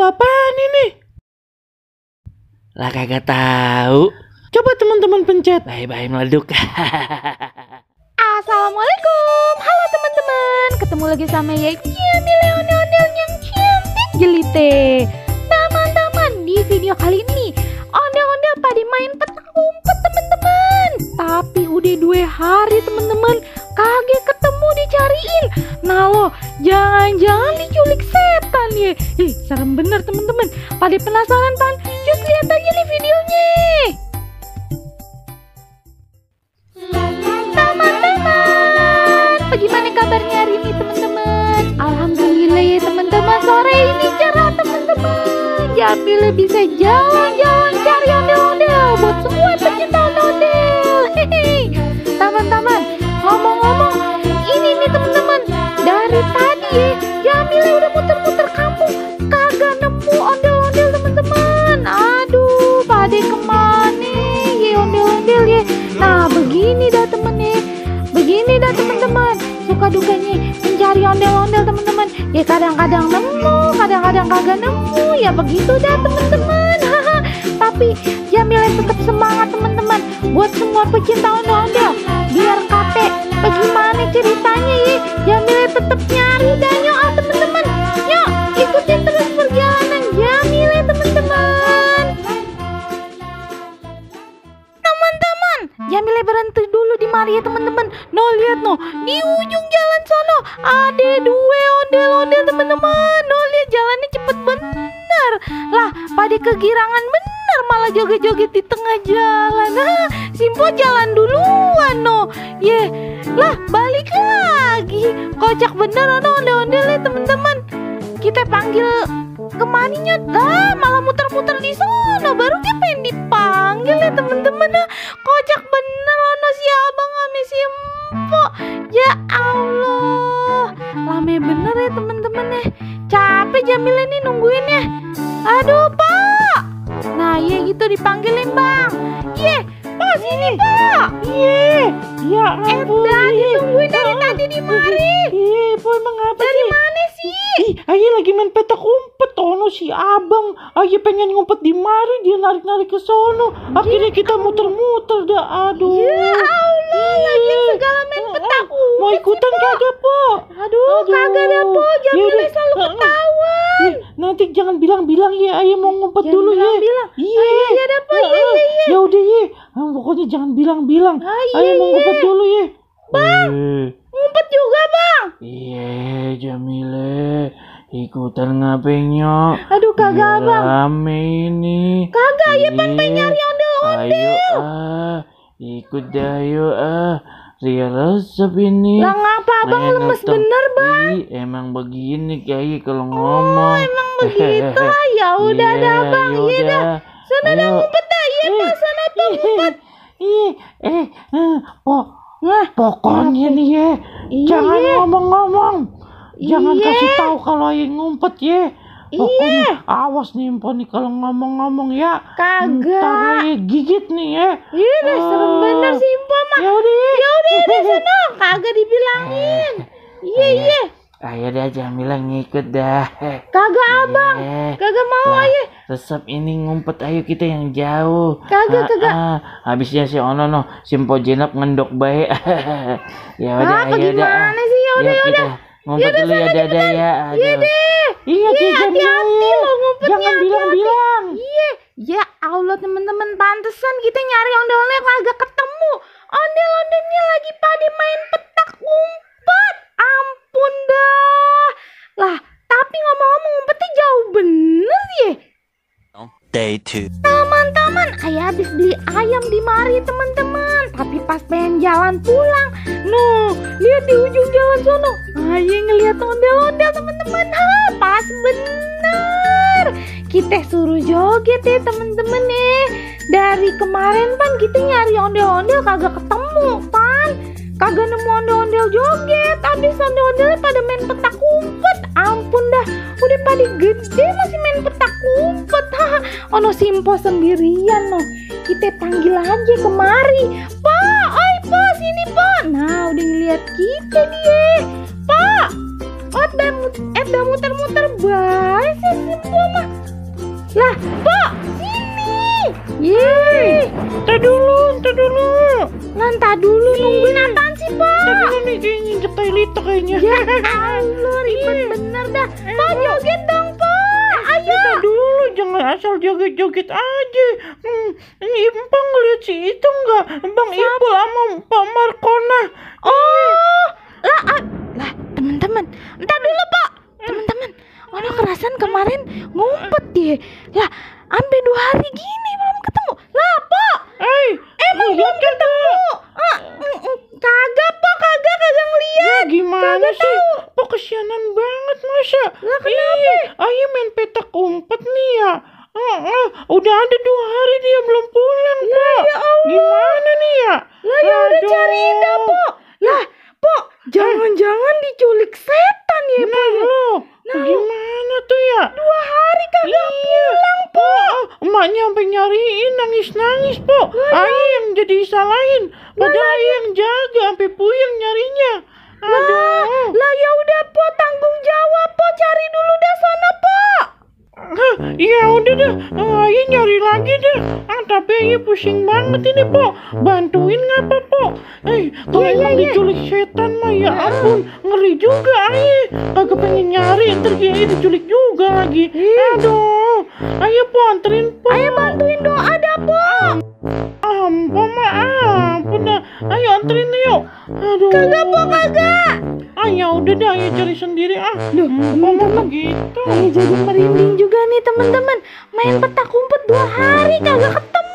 apaan ini? Lah kagak tahu. Coba teman-teman pencet. Bye-bye meleduk. Assalamualaikum. Halo teman-teman. Ketemu lagi sama Jamile ondel-ondel yang cantik jelite. Teman-teman, di video kali ini ondel-ondel pada main petak umpet teman-teman. Tapi udah 2 hari teman-teman kagak ketemu dicariin. Nah lo, jangan-jangan diculik setan ya. Serem bener teman-teman. Pada penasaran pan? Cus lihat aja nih videonya. Teman-teman, bagaimana kabarnya hari ini teman-teman? Alhamdulillah ya teman-teman, sore ini cerah teman-teman. Jamile bisa jalan-jalan cari ondel-ondel buat semua pecinta ondel. Teman-teman, ngomong-ngomong, ini nih teman-teman, dari tadi ya Jamile udah muter-muter kampung kagak nemu ondel-ondel teman-teman. Aduh, pada kemana ya ondel-ondel ya? Nah begini dah teman-teman, suka dukanya mencari ondel-ondel teman-teman. Ya kadang-kadang nemu, kadang-kadang kagak nemu, ya begitu dah teman-teman. Tapi Jamile tetap semangat teman-teman buat semua pecinta ondel-ondel. Biar kate bagaimana ceritanya ya, Jamile tetap nyari dah yuk teman-teman. Yuk ikutin terus perjalanan Jamile teman-teman. Teman-teman, Jamile berhenti dulu di mari ya teman-teman. No lihat no, di ujung jalan sono ada 2 ondel-ondel teman-teman. No lihat jalannya cepet bener. Lah pada kegirangan bener malah joget-joget di tengah jalan. Simpo jalan duluan no. Lah balik lagi. Kocak bener no ondel-ondelnya teman-teman. Kita panggil kemaninya dah malah muter-muter di sono. Baru dia pengen dipanggil ya teman-teman. Kocak bener ono si abang sama si empok. Ya Allah, lame bener ya teman-teman ya. Capek Jamile nih nungguin ya. Aduh pak. Nah iya gitu dipanggilin bang. Pak sini pak. Ya ampun. Ditungguin dari tadi di mari. Po emang apa Dari sih? mana sih? Ayo lagi main petak umpet. Ono si abang. Ayo pengen ngumpet di mari, dia narik-narik ke sono. Akhirnya kita muter-muter dah. Aduh. Ya Allah, lagi segala main petak umpet. Mau ikutan kagak po? Aduh, kagak ada po. Jamile selalu ketahuan. Nanti jangan bilang-bilang ya. Ayo mau ngumpet Jangan dulu ya. bilang-bilang. Iya. Iya dah po. Iya. Ya udah ya. Pokoknya jangan bilang-bilang. Ayo mau ngumpet dulu ya. Bang, ngumpet juga bang. Iya Jamile, ikutan ngapain nyok? Aduh kagak bang. Rame ini. Kagak ya pan pengen nyari ondel-ondel. Ayo ikut dah yuk Ria resep ini. Lah ngapa abang lemes bener bang? Emang begini kayak kalau ngomong. Emang begitu. Ya udah dah bang. Iya dah. Sana dah ngumpet dah. Iya pak sana pak ngumpet. Pokoknya nih ya. Jangan ngomong-ngomong. Jangan kasih tahu kalau ayo ngumpet ya. Pokoknya awas nih Empo nih kalau ngomong-ngomong ya. Kagak. Ntar aja gigit nih ya. Iya deh serem bener sih Empo mah. Ya udah sana. Kagak dibilangin. Iya. Ayo dah Jamila ngikut dah. Kagak abang. Kagak mau ayo. Resep ini ngumpet ayo kita yang jauh. Kagak. Habisnya si Ono no Simpo Jenap ngendok baik. Ya udah ayo dah. Gimana sih ya udah. Ngumpet dulu ya dadah ya. Iya deh. Iya hati-hati lo ngumpetnya. Jangan bilang-bilang. Iya. Ya Allah teman-teman, pantesan kita nyari ondel-ondel kagak ketemu. Ondel-ondelnya lagi pada main petak umpet. Ampun dah. Lah, tapi ngomong-ngomong ngumpetnya jauh bener ya. Day 2. Teman-teman, ayah habis beli ayam di mari teman-teman. Tapi pas pengen jalan pulang, lihat di ujung jalan sono. Ayah ngeliat ondel-ondel teman-teman. Pas bener. Kita suruh joget ya teman-teman ya. Dari kemarin pan kita nyari ondel-ondel kagak ketemu pan. Kagak nemu ondel-ondel joget. Habis ondel-ondelnya pada main petak umpet. Ampun dah, udah pada gede masih main petak umpet. Ono Simpo sendirian no. Kita panggil aja kemari. Pak, oi pak, sini pak. Nah udah ngeliat kita dia. Pak, Udah muter-muter baik sih si Po mah. Lah, Po, sini. Yeay. Ntar dulu. Ntar dulu nungguin apaan sih, Po? Ntar dulu nih kayaknya injek tai Lita kayaknya. Ya Allah, ribet bener dah. Po, joget dong, Po. Ayo. Ntar dulu, jangan asal joget-joget aja. Ini Empang ngeliat si itu nggak? Bang Ipul sama Pak Markona. Oh, lah teman-teman, entar dulu Po, teman-teman. Ono kerasan kemarin ngumpet dia. Lah, sampai 2 hari gini belum ketemu. Lah Po, emang belum ketemu? Kagak Po, kagak ngeliat. Ya gimana Kagak sih? tahu. Kok kesianan banget masa? Lah kenapa? Ayo main petak umpet nih ya. Udah ada 2 hari dia belum pulang, Pak. ya Allah. Gimana nih ya? Lah ya udah Aduh. cariin dah Po. Lah Po, jangan-jangan diculik setan ya Po. Nah lo, gimana tuh ya? 2 hari kagak pulang Po. Emaknya sampai nyariin nangis-nangis, Po. Ayo yang jadi salahin. Padahal Ayo yang jaga sampai puyeng nyarinya. Aduh. Lah ya udah Po, tanggung jawab Po, cari dulu dah sono Po. Iya udah dah, Ayo nyari lagi dah. Tapi Ayo pusing banget ini, Po. Bantuin ngapa, Po? Kalau emang diculik setan mah ya ampun, ngeri juga Ayo. Kagak pengen nyari, ntar Ayo diculik juga lagi. Aduh, ayo Po anterin Po. Ayo bantuin doa dah Po. Ampun ampun dah. Ayo anterin yuk. Aduh. Kagak Po, kagak. Ya udah dah, Ayo cari sendiri Duh, teman-teman begitu. Ayo jadi merinding juga nih teman-teman. Main petak umpet 2 hari kagak ketemu.